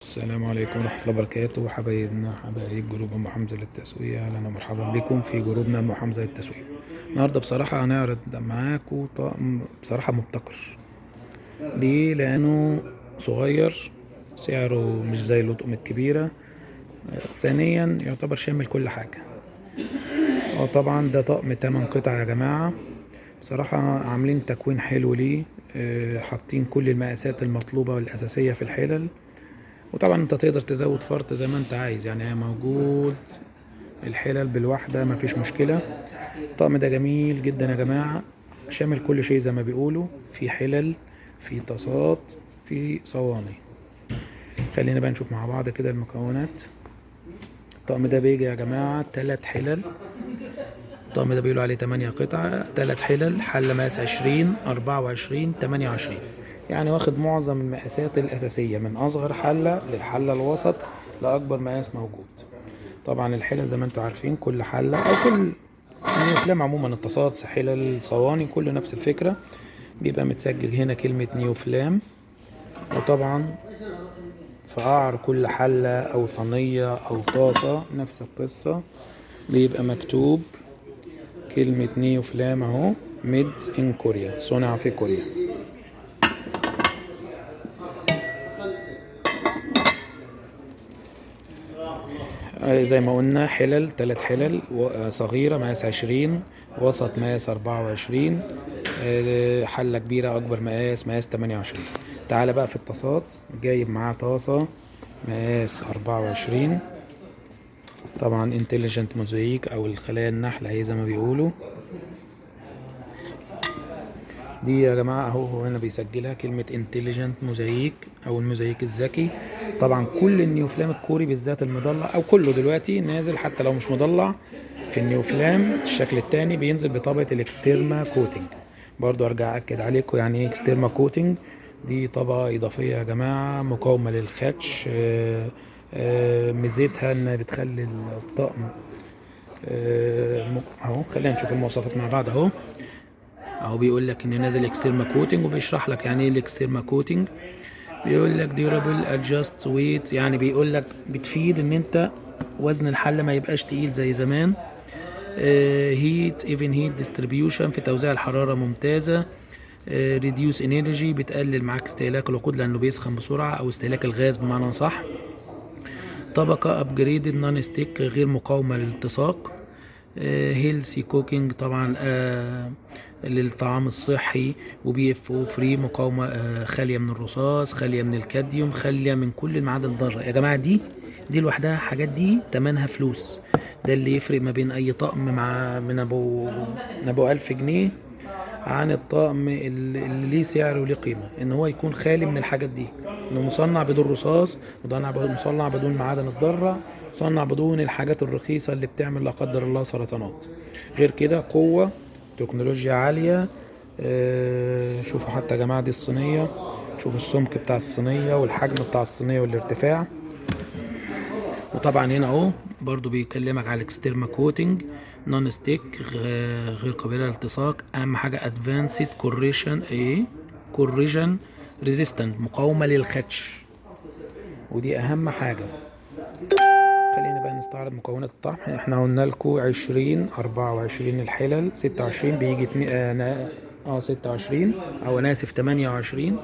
السلام عليكم ورحمة الله وبركاته. حبايبنا حبايب جروب أم حمزة للتسويق، أهلا ومرحبا بكم في جروبنا أم حمزة للتسويق. النهاردة بصراحة هنعرض معاكم طقم بصراحة مبتكر. ليه؟ لأنه صغير، سعره مش زي الأطقم الكبيرة، ثانيا يعتبر شامل كل حاجة. وطبعا ده طقم 8 قطع يا جماعة. بصراحة عاملين تكوين حلو ليه، حاطين كل المقاسات المطلوبة والأساسية في الحلل. وطبعا انت تقدر تزود فرط زي ما انت عايز، يعني موجود الحلل بالواحدة مفيش مشكلة. الطقم ده جميل جدا يا جماعة، شامل كل شيء زي ما بيقولوا، في حلل، في طاسات، في صواني. خلينا بقى نشوف مع بعض كده المكونات. الطقم ده بيجي يا جماعة 3 حلل. الطقم ده بيقولوا عليه 8 قطعة، 3 حلل، حلة مقاس 20، 24، 28، يعني واخد معظم المقاسات الأساسية من أصغر حلة للحلة الوسط لأكبر مقاس موجود. طبعا الحلل زي ما انتم عارفين كل حلة أو كل نيوفلام عموما، الطاسات، حلل، صواني، كله نفس الفكرة، بيبقى متسجل هنا كلمة نيوفلام. وطبعا في قعر كل حلة أو صينية أو طاسة نفس القصة، بيبقى مكتوب كلمة نيوفلام أهو، made in Korea، صنع في كوريا. زي ما قلنا حلل، 3 حلل، صغيرة مقاس 20، وسط مقاس 24، حلة كبيرة أكبر مقاس، مقاس 28. تعالى بقى في الطاسات، جايب معاه طاسة مقاس 24، طبعا intelligent mosaic أو الخلايا النحل اهي زي ما بيقولوا. دي يا جماعة اهو هو هنا بيسجلها كلمة intelligent mosaic أو الموزايك الذكي. طبعا كل النيوفلام الكوري بالذات المضلع أو كله دلوقتي نازل، حتى لو مش مضلع في النيوفلام الشكل التاني بينزل بطبقة ال Exterma coating. برضو أرجع أكد عليكم يعني إيه Exterma coating. دي طبقة إضافية يا جماعة مقاومة للخدش، ميزتها إنها بتخلي الطقم، أهو خلينا نشوف المواصفات مع بعض. أهو بيقول لك إن نازل Exterma coating، وبيشرح لك يعني إيه ال Exterma coating. بيقول لك durable adjust weight، يعني بيقول لك بتفيد إن أنت وزن الحلة ما يبقاش تقيل زي زمان. heat even heat distribution، في توزيع الحرارة ممتازة. reduce energy، بتقلل معاك استهلاك الوقود لأنه بيسخن بسرعة، أو استهلاك الغاز بمعنى صح. طبقة upgraded non-stick، غير مقاومة للالتصاق. healthy cooking، طبعا للطعام الصحي. و PFO free، مقاومة، خالية من الرصاص، خالية من الكاديوم، خالية من كل المعادن الضارة. يا جماعة دي لوحدها حاجات دي تمنها فلوس. ده اللي يفرق ما بين أي طقم مع من أبو 1000 جنيه عن الطقم اللي ليه سعر وليه قيمة، إن هو يكون خالي من الحاجات دي، إنه مصنع بدون رصاص، مصنع بدون معادن الضارة، مصنع بدون الحاجات الرخيصة اللي بتعمل لا قدر الله سرطانات. غير كده قوة، تكنولوجيا عالية. شوفوا حتى يا جماعة دي الصينية، شوفوا السمك بتاع الصينية والحجم بتاع الصينية والارتفاع. وطبعا هنا اهو برضو بيكلمك على ال Exterma coating، non-stick، غير قابلة للالتصاق. اهم حاجة advanced corrosion، ايه corrosion resistant، مقاومة للخدش، ودي اهم حاجة. خلينا بقى نستعرض مكونات الطقم. احنا قلنا لكم 20، 24 الحلل، 26 بيجي اتنين، 26، او انا اسف 28،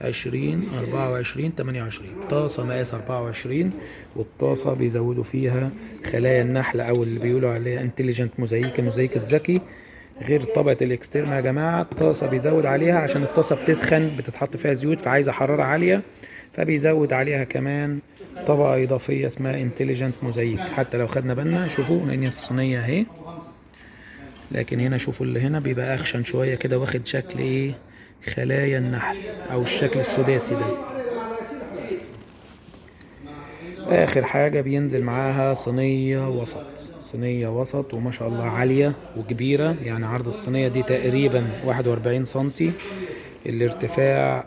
20، 24، 28. طاسة مقاس 24، والطاسة بيزودوا فيها خلايا النحل أو اللي بيقولوا عليها intelligent mosaic، الموزايك الذكي. غير طبقة ال Exterma يا جماعة، الطاسة بيزود عليها عشان الطاسة بتسخن، بتتحط فيها زيوت، فعايزة حرارة عالية، فبيزود عليها كمان طبقة إضافية اسمها intelligent mosaic. حتى لو خدنا بالنا شوفوا هنا الصينية أهي، لكن هنا شوفوا اللي هنا بيبقى أخشن شوية كده، واخد شكل إيه؟ خلايا النحل أو الشكل السداسي ده. آخر حاجة بينزل معاها صينية وسط، صينية وسط وما شاء الله عالية وكبيرة، يعني عرض الصينية دي تقريبا 41 سنتي، الارتفاع،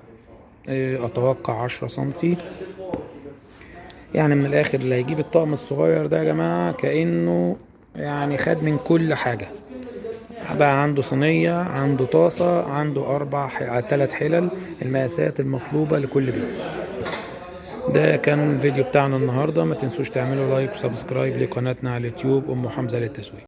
أتوقع 10 سنتي. يعني من الآخر اللي هيجيب الطقم الصغير ده يا جماعة كأنه خد من كل حاجة، بقى عنده صينية، عنده طاسة، عنده 3 حلل، المقاسات المطلوبة لكل بيت. ده كان الفيديو بتاعنا النهاردة. ما تنسوش تعملوا like و subscribe لقناتنا على اليوتيوب أم حمزة للتسويق.